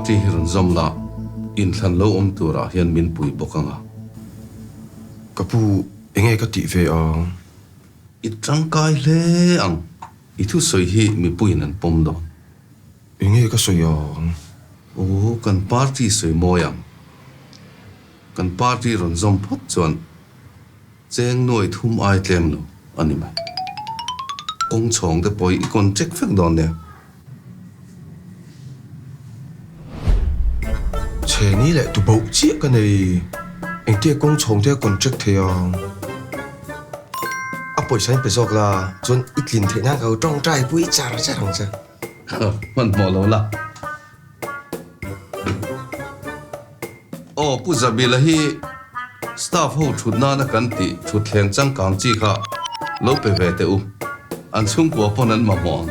party hi rawn zawm la, inthlan lo awm turah hian min pui bawk ang a. Ka pu, enge ka tih ve ang? I tangkai hle ang, i thusawi hi mipuiin an pawm dawn. Enge ka sawi ang? Aw, kan party sawi mawi ang. Kan party rawn zawm phawt chuan cheng nuai thum ai tlem lo a ni mai. Kawng chhawng te pawh i contract vek dawn nia. Chheni leh tuboh chiah ka nei. Engtia kawng chhawng te a contract thei ang? A pawisa in pe zawk la, chuan i tlin theih nan ka lo tawngtai pui char char ang che. Hmanhmawh lo la. Aw Pu Zabila hi staff ho thut nana kan tih thutthleng changkang chi kha lo pe ve teh u. An chhungkua pawn an mamawh ang.